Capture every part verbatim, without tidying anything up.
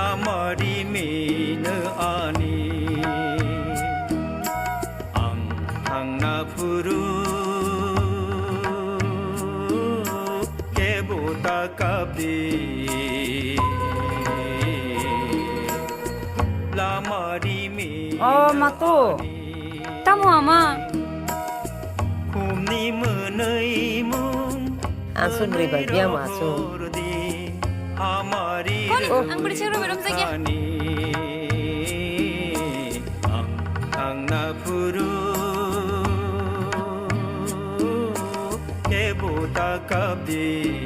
Lama rimino ani ang thangna phuru kebo ta kapdi. Lama rimino. Oh, Mato. Tamo ama? Khumni mwnwi mung. Aswk bwrwi bai biyang ma aswk. Koni, ang bwrwi chwng romjak ya. Ang, ang na phuru kebo ta kapdi.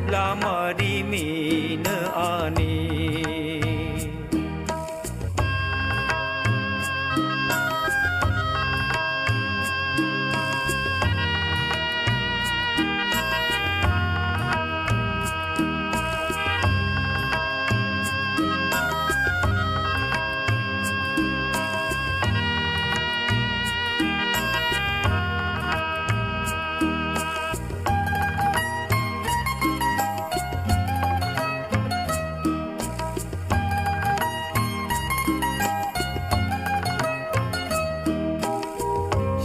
Lama rimino ani.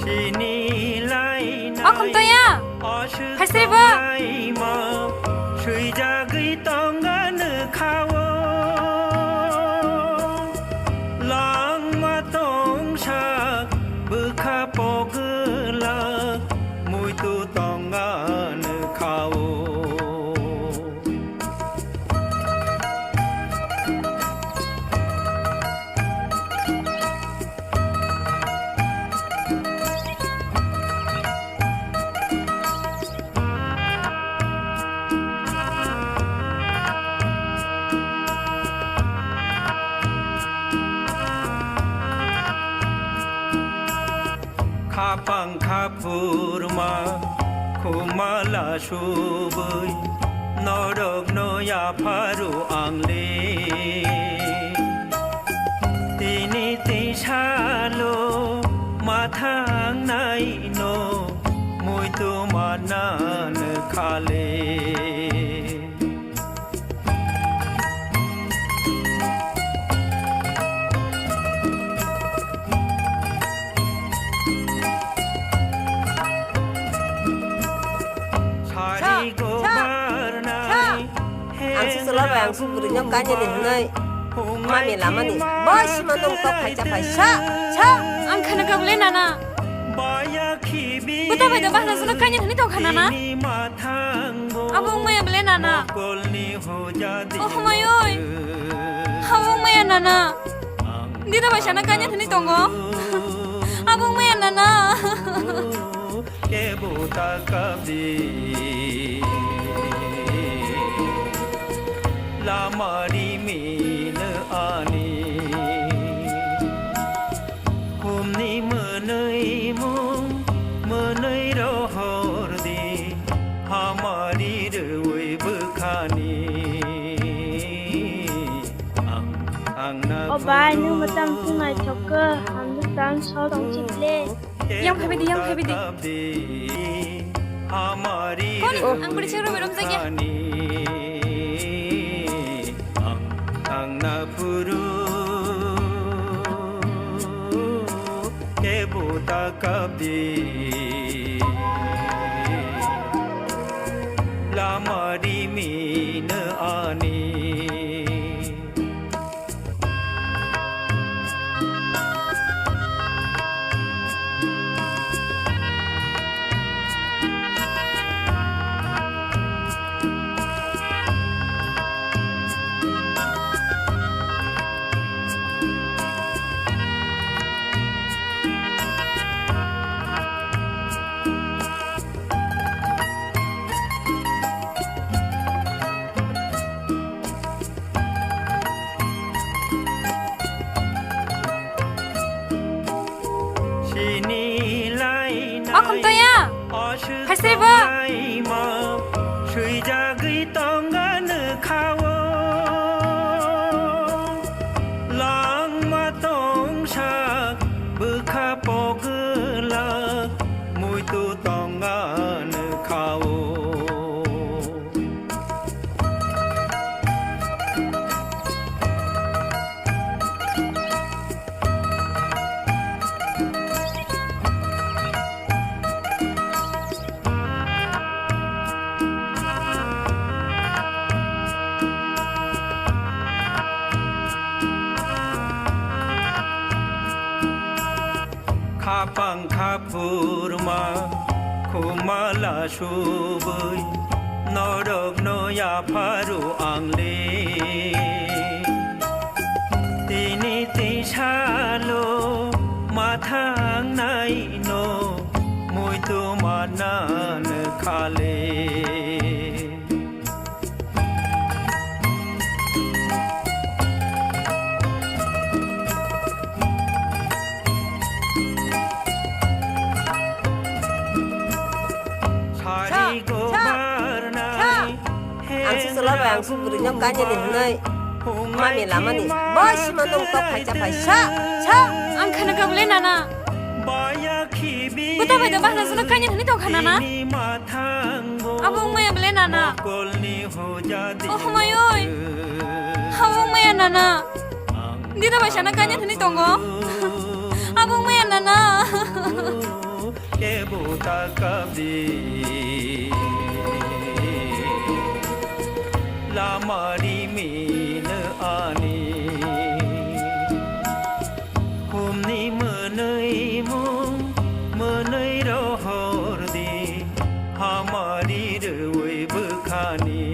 Sini laina. O Khumtoya. Phaisai bo. Swijagwi tongani khao. Langma tongsa bwkha pogwlak muitu tongani khao. Khapang khaphurma khumala subui norokno yapharu angle. Tini tisalo mathangnaino muitu manan khale. Sari gobar nai. Ang su chwla bai ang su bwrwi no kanya ni hwnwi mami lamani bai sima nung tok phaisa phaisa. Sa, sa. Ang khana kha bwle nana. Baya khibi. Buta bai da bahna suno kanya hwnwi tong kha nana. Abo wngmaya bwle nana. Mokolni hojadi. Oh, hwmai oi. Abo wngmaya nana. Dida bai sana kanya hwnwi tongo. Abo wngmaya nana. Kebo ta kapdi. Lama rimino ani. Humni mwnwi mung mwnwi rohor di. Hamari rwi bwkhani. Ang, ang na. O bai, nung mwtam thung naithok khe, hamjwk tang so tong chikle. Yang phaibai di, yang phaibai di. Koni, ang bwrwi chwng romwi romjak ya. Ang, ang na phuru kebo ta kapdi. Lama rimino ani. O Khumtoya, phaisai bo. Swijagwi tongani khao, langma tongsa bwkha pogwlak muitu tongani khao. Kurma khumala subui norokno yapharu ang le. Tini tisalo mathang naino muitu manan khale. Sa, sa, sa. Ang si chwla bai ang si bwrwino kanya ni hwnwi mami lamani. Bo sima nung tok phai cha phai sa, sa. Ang khana kha bwle nana. Buta bai da bahna sino kanya hwnwi tong kha nana. Abo wngmaya bwle nana. O hwmayoi. Abo wngmaya nana. Dida bai sana kanya hwnwi tongo. Abo wngmaya nana. Kebo ta kabdi. Lama ri mino ani. Humni mwnwi mung mwnwi rohor di, hamari rwi bwkhani.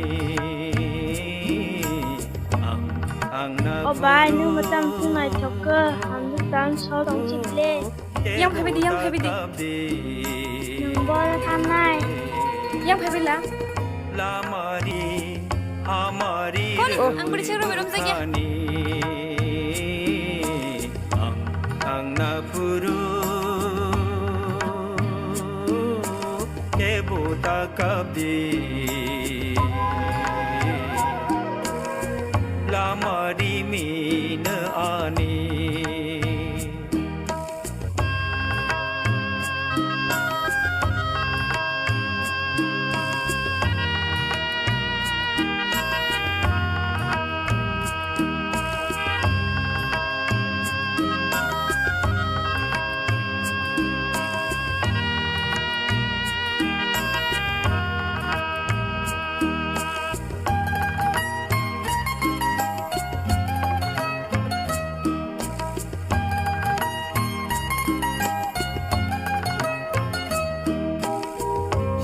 Ang, ang na O bai, nwng mwchang phungnai thok khe, ang bwsang sor tong chikle. Yang phaibai di, yang phaibai di. Nwng bol thanai. Yang phaibai la. Lamari, hamari Koni, ang bwrwi se robai romjak ya. Ani, ang, ang na phuru, kebo ta kabdi. Lamari mino ani.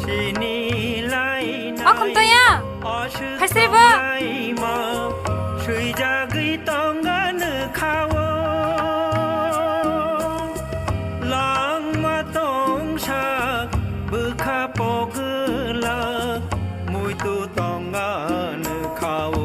Sini lainai Okhum toya. Phaisri bo. Swijagwi tongani khao. Langma tongsa bwkha pogwlak muitu tongani khao.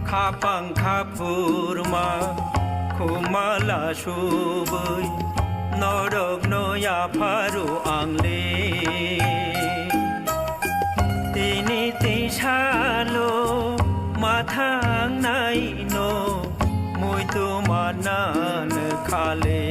Khapang khaphurma khumala subui norokno yapharu ang le. Tini tisalo mathang naino muitu manan khale.